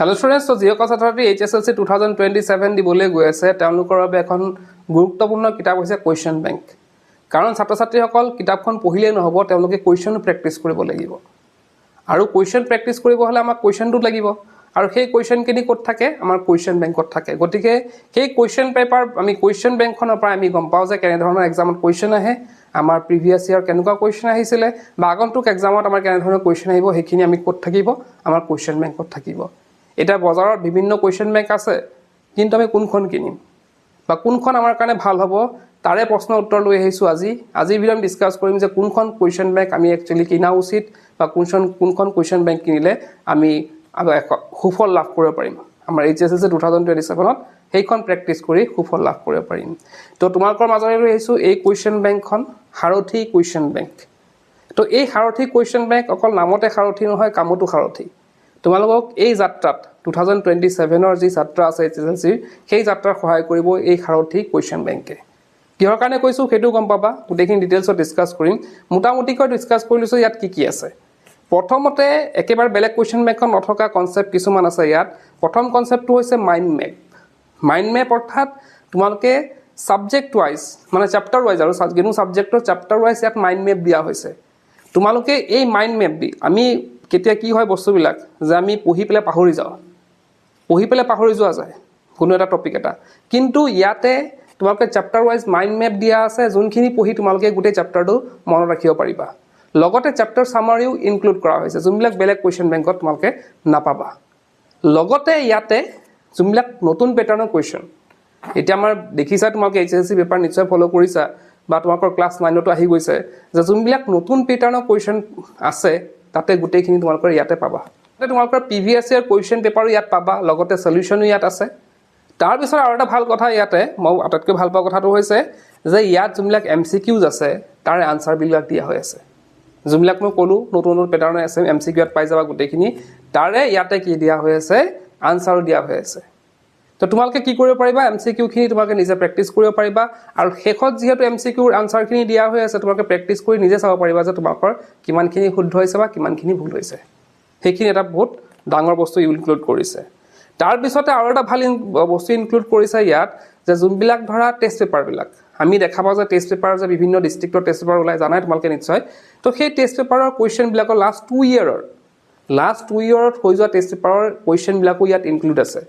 Hello' students, ত' যিসকল ছাত্ৰ ছাত্ৰী এইচএছএলচি 2027 দিবলৈ গৈ আছে, তেওঁলোকৰ বাবে এখন গুৰুত্বপূৰ্ণ কিতাপ হৈছে কুৱেশ্যন বেংক। কাৰণ ছাত্ৰ ছাত্ৰীসকল কিতাপখন পঢ়িলেই নহ'ব, তেওঁলোকে কুৱেশ্যনো প্ৰেক্টিছ কৰিব লাগিব। আৰু কুৱেশ্যন প্ৰেক্টিছ কৰিব হ'লে আমাক কুৱেশ্যনটো লাগিব আৰু সেই কুৱেশ্যনখিনি ক'ত থাকে? আমাৰ কুৱেশ্যন বেংকত থাকে। গতিকে সেই কুৱেশ্যন পেপাৰ আমি কুৱেশ্যন বেংকখনৰ পৰা আমি গম পাওঁ যে কেনেধৰণৰ এক্সামত কুৱেশ্যন আহে, আমাৰ প্ৰিভিয়াছ ইয়াৰ কেনেকুৱা কুৱেশ্যন আহিছিলে বা আগন্তুক এক্সামত আমাৰ কেনেধৰণৰ কুৱেশ্যন আহিব, সেইখিনি আমি ক'ত থাকিব? আমাৰ কুৱেশ্যন বেংকত থাকিব। এতিয়া বজাৰত বিভিন্ন কুৱেশ্যন বেংক আছে, কিন্তু আমি কোনখন কিনিম বা কোনখন আমাৰ কাৰণে ভাল হ'ব, তাৰে প্ৰশ্ন উত্তৰ লৈ আহিছোঁ আজি। আজিৰ ভিডিঅ'ত আমি ডিছকাছ কৰিম যে কোনখন কুৱেশ্যন বেংক আমি একচুৱেলি কিনা উচিত বা কোনখন কুৱেশ্যন বেংক কিনিলে আমি সুফল লাভ কৰিব পাৰিম। আমাৰ এইচএছএলচি 2027ত সেইখন প্ৰেক্টিছ কৰি সুফল লাভ কৰিব পাৰিম। তো তোমালোকৰ মাজলৈ লৈ আহিছোঁ এই কুৱেশ্যন বেংকখন, সাৰথি কুৱেশ্যন বেংক। তো এই সাৰথি কুৱেশ্যন বেংক অকল নামতে সাৰথি নহয়, কামতো সাৰথি। তোমালোকক এই যাত্ৰাত, 2027ৰ যি যাত্ৰা আছে এইচএছএলচিৰ, সেই যাত্ৰাত সহায় কৰিব এই সাৰথি কুৱেশ্যন বেংকে। কিহৰ কাৰণে কৈছোঁ সেইটো গম পাবা, গোটেইখিনি ডিটেইলছত ডিছকাছ কৰিম। মোটামুটিকৈ ডিছকাছ কৰি লৈছোঁ ইয়াত কি কি আছে। প্ৰথমতে একেবাৰে বেলেগ কুৱেশ্যন বেংকত নথকা কনচেপ্ট কিছুমান আছে ইয়াত। প্ৰথম কনচেপ্টটো হৈছে মাইণ্ড মেপ। মাইণ্ড মেপ অৰ্থাৎ তোমালোকে ছাবজেক্ট ৱাইজ, মানে চেপ্টাৰ ৱাইজ আৰু যিকোনো ছাবজেক্টৰ চেপ্টাৰ ৱাইজ ইয়াত মাইণ্ড মেপ দিয়া হৈছে। তোমালোকে এই মাইণ্ড মেপ দি, আমি কেতিয়া কি হয় বস্তুবিলাক যে আমি পঢ়ি পেলাই পাহৰি যাওঁ, পঢ়ি পেলাই পাহৰি যোৱা যায় কোনো এটা টপিক এটা। কিন্তু ইয়াতে তোমালোকে চেপ্টাৰ ৱাইজ মাইণ্ড মেপ দিয়া আছে, যোনখিনি পঢ়ি তোমালোকে গোটেই চেপ্টাৰটো মনত ৰাখিব পাৰিবা। লগতে চেপ্টাৰ চামাৰিও ইনক্লুড কৰা হৈছে, যোনবিলাক বেলেগ কুৱেশ্যন বেংকত তোমালোকে নাপাবা। লগতে ইয়াতে যোনবিলাক নতুন পেটাৰ্ণৰ কুৱেশ্যন, এতিয়া আমাৰ দেখিছা তোমালোকে এইচএছএলচি পেপাৰ নিশ্চয় ফ'ল' কৰিছা বা তোমালোকৰ ক্লাছ 9তো আহি গৈছে যে যোনবিলাক নতুন পেটাৰ্ণৰ কুৱেশ্যন আছে, তাতে গোটেইখিনি তোমালোকৰ ইয়াতে পাবা। তাতে তোমালোকৰ প্ৰিভিয়াছ ইয়াৰ কুৱেশ্যন পেপাৰো ইয়াত পাবা, লগতে চলিউশ্যনো ইয়াত আছে। তাৰপিছত আৰু এটা ভাল কথা ইয়াতে মই আটাইতকৈ ভাল পোৱা কথাটো হৈছে যে ইয়াত যোনবিলাক এমচিকিউজ আছে, তাৰে আনচাৰবিলাক দিয়া হৈ আছে। যোনবিলাক মই ক'লোঁ নতুন নতুন পেটাৰ্ণৰ আছে, এমচিকিউ ইয়াত পাই যাবা গোটেইখিনি। তাৰে ইয়াতে কি দিয়া হৈ আছে? আনচাৰো দিয়া হৈ আছে। তো তোমালোকে কি কৰিব পাৰিবা? এমচিকিউখিনি তোমালোকে নিজে প্ৰেক্টিছ কৰিব পাৰিবা আৰু শেষত যিহেতু এমচিকিউৰ আনচাৰখিনি দিয়া হৈ আছে, তোমালোকে প্ৰেক্টিছ কৰি নিজে চাব পাৰিবা যে তোমালোকৰ কিমানখিনি শুদ্ধ হৈছে বা কিমানখিনি ভুল হৈছে। সেইখিনি এটা বহুত ডাঙৰ বস্তু ইনক্লুড কৰিছে। তাৰপিছতে আৰু এটা ভাল বস্তু ইনক্লুড কৰিছে ইয়াত যে যোনবিলাক ধৰা টেষ্ট পেপাৰবিলাক আমি দেখা পাওঁ যে টেষ্ট পেপাৰ যে বিভিন্ন ডিষ্ট্ৰিক্টৰ টেষ্ট পেপাৰ ওলাই, জানাই তোমালোকে নিশ্চয়। তো সেই টেষ্ট পেপাৰৰ কুৱেশ্যনবিলাকৰ লাষ্ট 2 ইয়েৰত হৈ যোৱা টেষ্ট পেপাৰৰ কুৱেশ্যনবিলাকো ইয়াত ইনক্লুড আছে।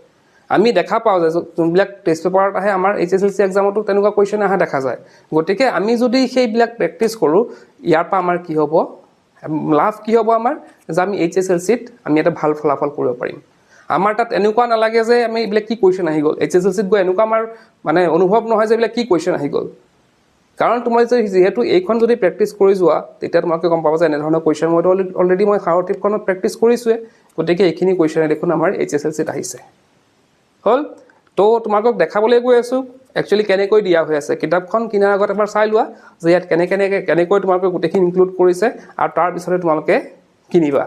আমি দেখা পাওঁ যে যোনবিলাক টেষ্ট পেপাৰত আহে, আমাৰ এইচএছএলচি এক্সামতো তেনেকুৱা কুৱেশ্যন অহা দেখা যায়। গতিকে আমি যদি সেইবিলাক প্ৰেক্টিছ কৰোঁ, ইয়াৰ পৰা আমাৰ কি হ'ব লাভ, কি হ'ব আমাৰ যে আমি এইচএছএলচিত আমি এটা ভাল ফলাফল কৰিব পাৰিম। আমাৰ তাত এনেকুৱা নালাগে যে আমি এইবিলাক কি কুৱেশ্যন আহি গ'ল। এইচএছএলচিত গৈ এনেকুৱা আমাৰ মানে অনুভৱ নহয় যে এইবিলাক কি কুৱেশ্যন আহি গ'ল। কাৰণ তোমাৰ যে যিহেতু এইখন যদি প্ৰেক্টিছ কৰি যোৱা, তেতিয়া তোমালোকে গম পাবা যে এনেধৰণৰ কুৱেশ্যন মইতো অলৰেডি মই সাৰথিখনত প্ৰেক্টিছ কৰিছোঁৱে, গতিকে এইখিনি কুৱেশ্যনে দেখোন আমাৰ এইচএছএলচিত আহিছে। হ'ল, তো তোমালোকক দেখাবলৈ গৈ আছোঁ একচুৱেলি কেনেকৈ দিয়া হৈ আছে। কিতাপখন কিনাৰ আগত এবাৰ চাই লোৱা যে ইয়াত কেনেকৈ তোমালোকে গোটেইখিনি ইনক্লুড কৰিছে আৰু তাৰপিছতে তোমালোকে কিনিবা।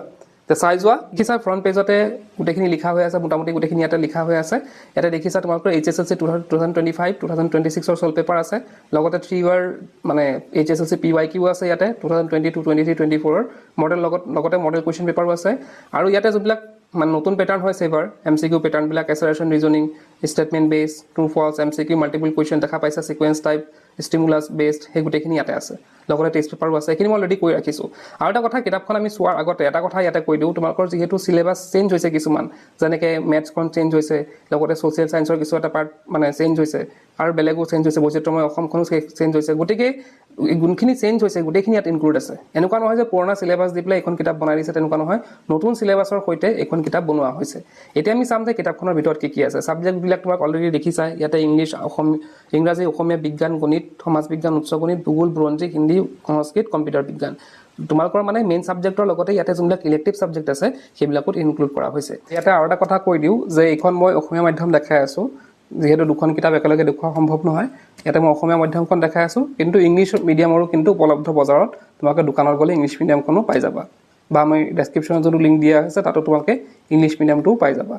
তে চাই যোৱা। দেখিছা, ফ্ৰণ্ট পেজতে গোটেইখিনি লিখা হৈ আছে, মোটামুটি গোটেইখিনি ইয়াতে লিখা হৈ আছে। ইয়াতে দেখিছা তোমালোকৰ এইচএছএলচি 2025, 2026ৰ চল্ভ পেপাৰ আছে, লগতে 3 ইয়াৰ মানে এইচএছএলচি পিৱাইকিউ আছে ইয়াতে, 2022, 23, 24ৰ মডেল, লগতে মডেল কুৱেশ্যন পেপাৰো আছে। আৰু ইয়াতে যোনবিলাক মানে নতুন পেটাৰ্ণ হৈছে এইবাৰ, MCQ পেটাৰ্ণবিলাক, assertion, reasoning, statement based, true false, MCQ, multiple question দেখা পাইছা, ছিকুৱেঞ্চ টাইপ, ষ্টিমুলাছ বেছড, সেই গোটেইখিনি ইয়াতে আছে। লগতে টেষ্ট পেপাৰো আছে। এইখিনি মই অলৰেডি কৈ ৰাখিছোঁ। আৰু এটা কথা, কিতাপখন আমি চোৱাৰ আগতে এটা কথা ইয়াতে কৈ দিওঁ। তোমালোকৰ যিহেতু চিলেবাছ চেঞ্জ হৈছে কিছুমান, যেনেকৈ মেথছখন চেঞ্জ হৈছে, লগতে ছ'চিয়েল ছায়েন্সৰ কিছু এটা পাৰ্ট মানে চেঞ্জ হৈছে আৰু বেলেগো চেঞ্জ হৈছে, বৈচিত্ৰময় অসমখনো চেঞ্জ হৈছে। গতিকে যোনখিনি চেঞ্জ হৈছে, গোটেইখিনি ইয়াত ইনক্লুড আছে। এনেকুৱা নহয় যে পুৰণা চিলেবাছ দি পেলাই এইখন কিতাপ বনাই দিছে, তেনেকুৱা নহয়। নতুন চিলেবাছৰ সৈতে এইখন কিতাপ বনোৱা হৈছে। এতিয়া আমি চাম যে কিতাপখনৰ ভিতৰত কি কি আছে। ছাবজেক্টবিলাক তোমাক অলৰেডি দেখিছাই ইয়াতে ইংলিছ, ইংৰাজী, অসমীয়া, বিজ্ঞান, গণিত, সমাজ বিজ্ঞান, উচ্চ গণিত, ভূগোল, বুৰঞ্জী, হিন্দী, সংস্কৃত, কম্পিউটাৰ বিজ্ঞান। তোমালোকৰ মানে মেইন ছাবজেক্টৰ লগতে ইয়াতে যোনবিলাক ইলেক্টিভ ছাবজেক্ট আছে, সেইবিলাকত ইনক্লুড কৰা হৈছে। ইয়াতে আৰু এটা কথা কৈ দিওঁ যে এইখন মই অসমীয়া মাধ্যম দেখাই আছোঁ। যিহেতু দুখন কিতাপ একেলগে দেখুওৱা সম্ভৱ নহয়, ইয়াতে মই অসমীয়া মাধ্যমখন দেখাই আছোঁ। কিন্তু ইংলিছ মিডিয়ামৰো কিন্তু উপলব্ধ বজাৰত। তোমালোকে দোকানত গ'লে ইংলিছ মিডিয়ামখনো পাই যাবা বা আমি ডেছক্ৰিপশ্যনত যোনটো লিংক দিয়া হৈছে, তাতো তোমালোকে ইংলিছ মিডিয়ামটোও পাই যাবা।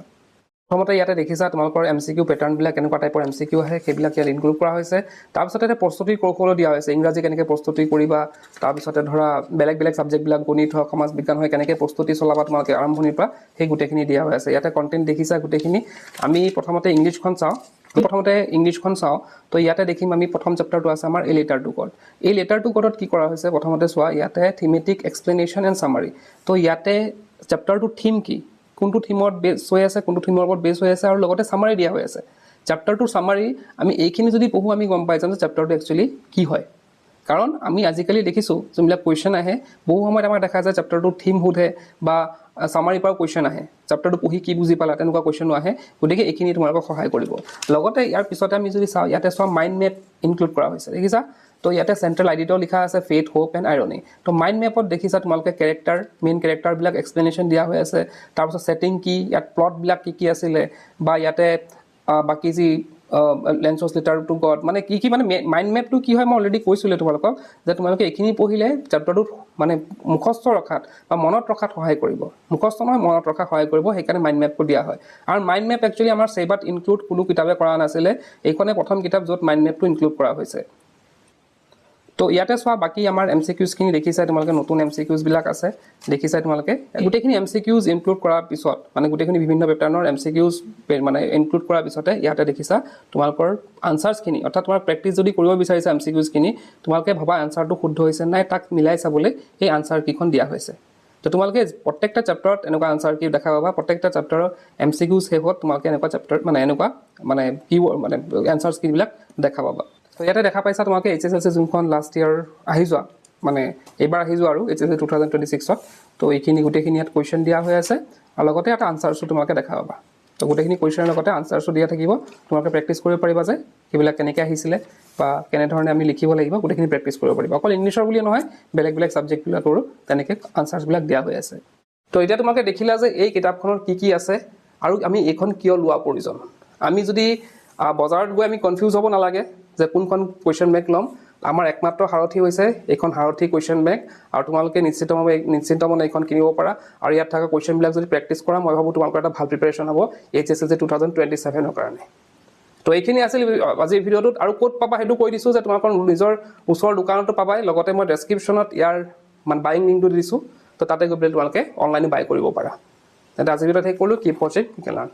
প্ৰথমতে ইয়াতে দেখিছা তোমালোকৰ এমচিকিউ পেটাৰ্ণবিলাক, কেনেকুৱা টাইপৰ এমচিকিউ আহে, সেইবিলাক ইয়াত ইনক্লুড কৰা হৈছে। তাৰপিছতে ইয়াতে প্ৰস্তুতিৰ কৌশলো দিয়া হৈছে, ইংৰাজী কেনেকৈ প্ৰস্তুতি কৰিবা, তাৰপিছতে ধৰা বেলেগ বেলেগ ছাবজেক্টবিলাক, গণিত হওক, সমাজ বিজ্ঞান হয়, কেনেকৈ প্ৰস্তুতি চলাবা তোমালোকে আৰম্ভণিৰ পৰা, সেই গোটেইখিনি দিয়া হৈ আছে। ইয়াতে কণ্টেণ্ট দেখিছা গোটেইখিনি। আমি প্ৰথমতে ইংলিছখন চাওঁ। তো ইয়াতে দেখিম আমি প্ৰথম চেপ্টাৰটো আছে আমাৰ এ লেটাৰ টু গড। এই লেটাৰ টু গডত কি কৰা হৈছে প্ৰথমতে চোৱা, ইয়াতে থিমেটিক এক্সপ্লেনেশ্যন এণ্ড চামাৰী। তো ইয়াতে চেপ্টাৰটোৰ থিম কি, কোনটো থিমত বেছ হৈ আছে, কোনটো থিমৰ ওপৰত বেছ হৈ আছে, আৰু লগতে চামাৰী দিয়া হৈ আছে। চেপ্টাৰটোৰ চামাৰী আমি এইখিনি যদি পঢ়োঁ, আমি গম পাই যাম যে চেপ্টাৰটো একচুৱেলি কি হয়। কাৰণ আমি আজিকালি দেখিছোঁ যোনবিলাক কুৱেশ্যন আহে, বহু সময়ত আমাক দেখা যায় চেপ্টাৰটোৰ থিম সোধে বা চামাৰীৰ পৰাও কুৱেশ্যন আহে, চেপ্টাৰটো পঢ়ি কি বুজি পালা তেনেকুৱা কুৱেশ্যনো আহে। গতিকে এইখিনি তোমালোকক সহায় কৰিব। লগতে ইয়াৰ পিছতে আমি যদি চাওঁ, ইয়াতে চোৱা মাইণ্ড মেপ ইনক্লুড কৰা হৈছে, দেখিছা। তো ইয়াতে চেণ্ট্ৰেল আইডিয়াও লিখা আছে, ফেথ, হোপ এণ্ড আইৰনি। তো মাইণ্ড মেপত দেখিছা তোমালোকে কেৰেক্টাৰ, মেইন কেৰেক্টাৰবিলাক এক্সপ্লেনেশ্যন দিয়া হৈ আছে। তাৰপিছত ছেটিং কি, ইয়াত প্লটবিলাক কি কি আছিলে, বা ইয়াতে বাকী যি লেন্সছ লেটাৰ টু গড, মানে কি কি, মানে মাইণ্ড মেপটো কি হয় মই অলৰেডি কৈছিলোঁ তোমালোকক যে তোমালোকে এইখিনি পঢ়িলে চেপ্টাৰটোত মানে মুখস্থ ৰখাত বা মনত ৰখাত সহায় কৰিব। মুখস্থ নহয়, মনত ৰখাত সহায় কৰিব, সেইকাৰণে মাইণ্ড মেপটো দিয়া হয়। আৰু মাইণ্ড মেপ একচুৱেলি আমাৰ ছেবাত ইনক্লুড কোনো কিতাপে কৰা নাছিলে, এইখনে প্ৰথম কিতাপ য'ত মাইণ্ড মেপটো ইনক্লুড কৰা হৈছে। তো ইয়াতে চোৱা বাকী আমাৰ এম চি কিউজখিনি দেখিছাই তোমালোকে, নতুন এম চি কিউজবিলাক আছে দেখিছাই তোমালোকে। গোটেইখিনি এম চি কিউজ ইনক্লুড কৰাৰ পিছত, মানে গোটেইখিনি বিভিন্ন পেটাৰ্ণৰ এম চি কিউজ মানে ইনক্লুড কৰাৰ পিছতে ইয়াতে দেখিছা তোমালোকৰ আনচাৰ্ছখিনি, অৰ্থাৎ তোমাৰ প্ৰেক্টিছ যদি কৰিব বিচাৰিছা এম চি কিউজখিনি, তোমালোকে ভবা আনচাৰটো শুদ্ধ হৈছে নাই তাক মিলাই চাবলৈ এই আনচাৰ কেইখন দিয়া হৈছে। তো তোমালোকে প্ৰত্যেকটা চেপ্টাৰত এনেকুৱা আনচাৰ কি দেখা পাবা, প্ৰত্যেকটা চেপ্টাৰৰ এম চি কিউজ শেষত তোমালোকে এনেকুৱা চেপ্টাৰ মানে এনেকুৱা মানে কি মানে এনচাৰ্ছ কিবিলাক দেখা পাবা। তো ইয়াতে দেখা পাইছা তোমালোকে এইচ এছ এল চি যোনখন লাষ্ট ইয়েৰ আহি যোৱা, মানে এইবাৰ আহি যোৱা আৰু এইচ এছ এল 2026ত, তো এইখিনি গোটেইখিনি ইয়াত কুৱেশ্যন দিয়া হৈ আছে আৰু লগতে ইয়াত আনচাৰ্ছো তোমালোকে দেখা পাবা। তো গোটেইখিনি কুৱেশ্যনৰ লগতে আনচাৰ্ছো দিয়া থাকিব, তোমালোকে প্ৰেক্টিছ কৰিব পাৰিবা যে সেইবিলাক কেনেকৈ আহিছিলে বা কেনেধৰণে আমি লিখিব লাগিব, গোটেইখিনি প্ৰেক্টিছ কৰিব পাৰিবা। অকল ইংলিছৰ বুলিয়ে নহয়, বেলেগ বেলেগ ছাবজেক্টবিলাকৰো তেনেকৈ আনচাৰ্ছবিলাক দিয়া হৈ আছে। তো এতিয়া তোমালোকে দেখিলা যে এই কিতাপখনত কি কি আছে আৰু আমি এইখন কিয় লোৱা প্ৰয়োজন। আমি যদি বজাৰত গৈ আমি কনফিউজ হ'ব নালাগে যে কোনখন কুৱেশ্যন বেংক ল'ম, আমাৰ একমাত্ৰ সাৰথি হৈছে এইখন সাৰথি কুৱেশ্যন বেংক। আৰু তোমালোকে নিশ্চিত মনে এইখন কিনিব পাৰা আৰু ইয়াত থকা কুৱেশ্যনবিলাক যদি প্ৰেক্টিছ কৰা, মই ভাবোঁ তোমালোকৰ এটা ভাল প্ৰিপেৰেশ্যন হ'ব এইচ এছ এল চি 2027ৰ কাৰণে। তো এইখিনি আছিল আজিৰ ভিডিঅ'টোত। আৰু ক'ত পাবা সেইটো কৈ দিছোঁ যে তোমালোকৰ নিজৰ ওচৰৰ দোকানতো পাবাই, লগতে মই ডেছক্ৰিপশ্যনত ইয়াৰ মানে বাইং লিংকটো দিছোঁ, তো তাতে গৈ পেলাই তোমালোকে অনলাইনো বাই কৰিব পাৰা। তেন্তে আজিৰ ভিডিঅ'ত শেষ কৰিলোঁ। Keep watching, learn.